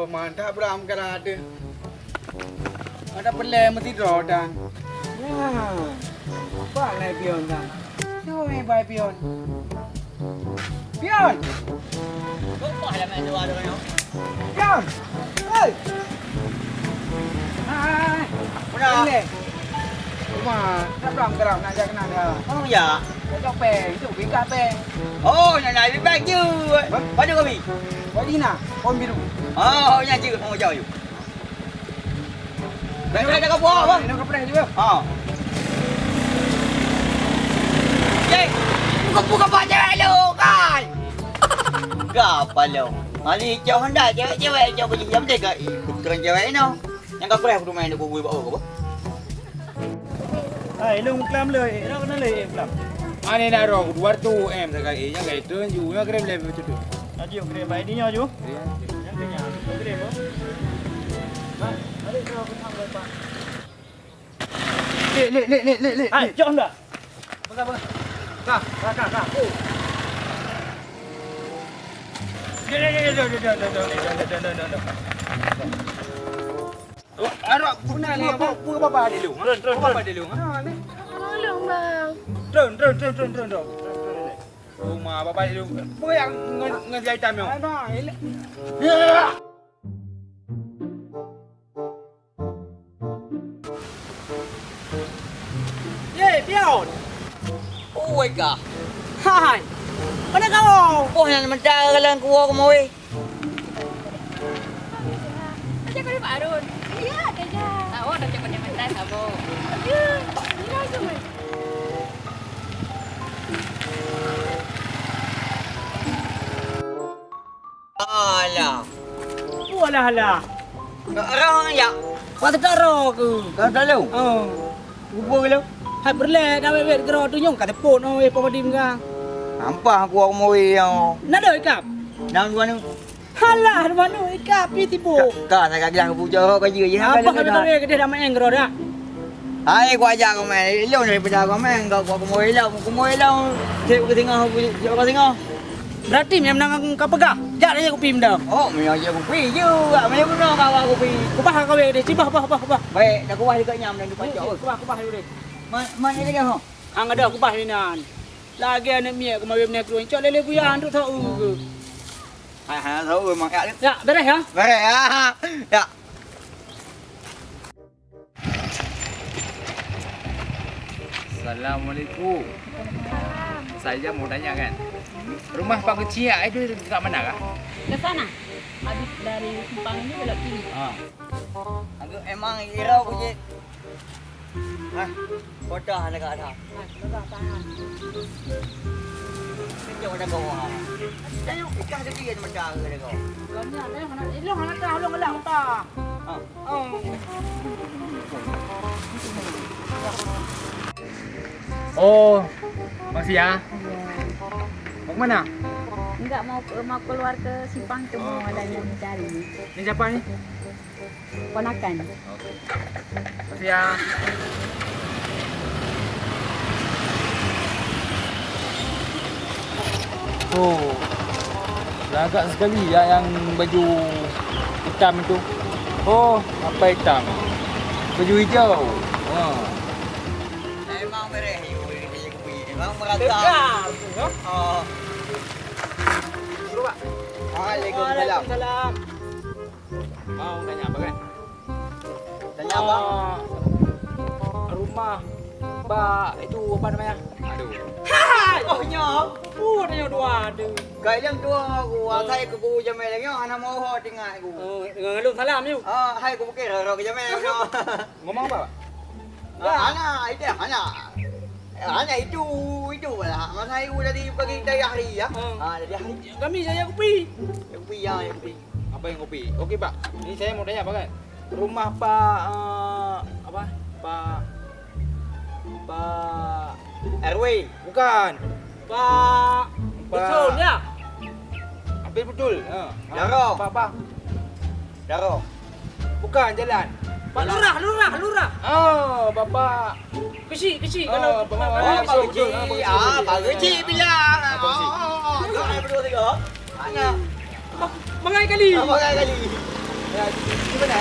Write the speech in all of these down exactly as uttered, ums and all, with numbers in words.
Mantap, Bram, kan ada. Ada pelé meusidroe tan. Ya. Bak lai pion tan. Yoi, bai pion. Pion! Pion! Hei! Hai! Muna? Pelé. Cuma, nak Bram, Bram, nak jak kenal dia. Oh, ya. Nak cok pèng, itu bingkah pèng. Oh, nak, nak bingkah je. Hah? Pada kami? Pada Ina, pohon biru. Oh, nya je. Oh, jauh, jauh. Baik, baik, dah kapok, bang. Dah kapok dah, jom. Ha. Cek, buka, buka pak cewek lu, kan? Gapa lu? Mali cok hendak cewek-cewek, cok baju hitam deh, gak ikut orang cewek no. Yang kau kurang aku main aku bui bak apa? Hai, lu kelam le, ira kena le kelam. Ani nak rong dua ratus M sagai, yang gai tu, ju, yang kira boleh betul tu. Aju kira baik ni aju. Iya. Yang tu nya, kira apa? Lek, lek, lek, lek, lek, lek. Hai, jom dah. Pegang, pegang. Ka, ka, ka, ka. Oh. Lek, lek, lek, lek, lek. Oh, arok, bu, bu, bu, bu, baba dulu, ha? Turun, turun, baba dulu, ha? Tolong, Bang. Turun, turun, turun, turun, turun, turun. Rumah baba dulu. Apa yang nge-, ngejar hitam tu? Ada, elok. Ya. Ye, Pion. Ui kah. Hai. Mana kau? Oh, yang mentara kalian kuah kemawai. Macam kau Pak Arun. Iya, kerja. Tahu dah macam mana mentara kamu. Iya, gila aja, man. Alah. Walah, alah. Nak roh ya? Kau tak roh ke? Kau tak tahu? Oh. Rupa ke lo? Hai berlek, dah wet-wet keudroe tu nyong ka teupot, oh, eh, Pak Kodim ka. Nampak aku, aku moi, oh. Nak dah ikap? Nang dua ni. Halah, dua ni ikap, pi tipu. Ka, ka, saya ka bilang aku jawab aja, ya. Apa kami tahu, eh, kedai dah main keudroe dah? Hai, ku ajak kau main. Ilong daripada kau main, kau, kau, aku moi ilong, aku moi ilong. Cek ke tengah, aku, cek ke tengah. Berarti memang ka peugah, jak aja kupi mendam. Oh, memang aja kupi je, tak macam guna kau kupi. Kubah kau deh, cibah, bah, bah, bah. Baik, dah kubah juga nyam dan dipacok. Kubah, kubah dulu deh. Man, man ini kan, ho? Hang ada kubah inan. Lagi anak miak kemarin nak keluar, cok lele buya, anduk tau ke? Hai, hai, tau memang ya. Ya, beres ya? Beres ya. Ya. Assalamualaikum. Saya mau tanya kan, rumah Pak Kecil itu dekat mana kah? Ke sana. Habis dari simpang ini belok kiri. Ah. Aku emang irau kucing. Hah? Bodoh anak ada. Hah, bodoh tangan. Tunjuk pada kau, ha. Tengok ikan sedikit macam mana kau. Banyak, eh, mana? Ilong mana dah, ilong gelap dah. Ha. Oh. Oh, Mak Sia. Iya. Mau ke mana? Enggak, mau ke, mau keluar ke simpang itu, mau ada yang mencari. Ini siapa ni? Ponakan. Oke. Makasih ya. Oh, lagak sekali ya yang baju hitam itu. Oh, apa hitam? Baju hijau. Ha. Emang merah ni, memang merata. Tegar tu, ya? Oh. Dulu, Pak. Waalaikumsalam. Waalaikumsalam. Mau tanya apa kan? Tanya apa? Ah, rumah Pak itu apa namanya? Aduh. Hai! Oh, nyoe. Oh, tanya dua ada. Kai yang dua aku, ah, saya ke guru jamai lagi, oh, anak mau ho tinggal aku. Oh, dengan alun salam yuk. Ah, hai aku bukit rara ke jamai lagi. Ngomong apa, Pak? Ah, anak, itu anak. Eh, anak itu, itu lah. Masa itu dari pagi dari hari ya. Ah. Ah, dari hari. Kami saya kupi. Kupi ya, kupi. Apa yang kopi? Oke, Pak. Ini saya mau tanya, Pak, kan? Rumah Pak, eh, apa? Pak, Pak Erwin. Bukan. Pak, Pak Betul, ya? Abdul Betul. Ha. Daro. Pak, Pak. Daro. Bukan, jalan. Pak Lurah, Lurah, Lurah. Oh, Bapak. Kecil, kecil. Oh, kalau Bapak, kalau Pak Kecil. Kecil. Ah, Pak Kecil bilang. Pak Kecil. Oh, oh, oh, oh, oh, oh, oh, oh, oh. Mana? Bang-, bangai kali. Ah, bangai kali. Ya, di, di mana?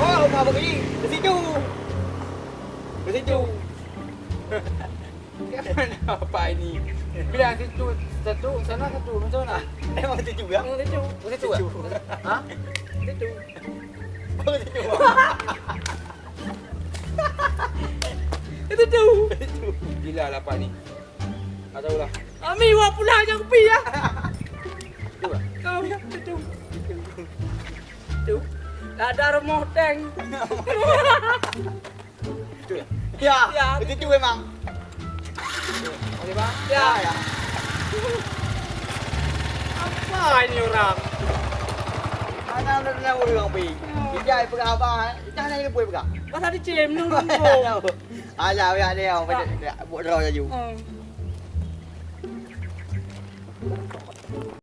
Oh, rumah Abang Keli. Di situ. Di situ. Di mana apa ini? Bilang situ satu, sana satu. Macam mana? Emang situ juga? Emang situ. Situ. Situ. Ha? Situ. Oh, situ. Itu tu. Gila lah Pak ni. Tak tahulah. Ami wak pulang jangan kupi ya. Cuba. Kau itu. Tu. Tak ada rumah tank. Itu ya? Ya, ya, itu tu memang. Okey, Bang. Ya. Ya, ya. Apa ini orang? Mana ada orang pergi? Tidak pegang apa? Jangan ini boleh pegang. Masa dicem dulu. Alah, ya dia. Buat draw laju. Hmm.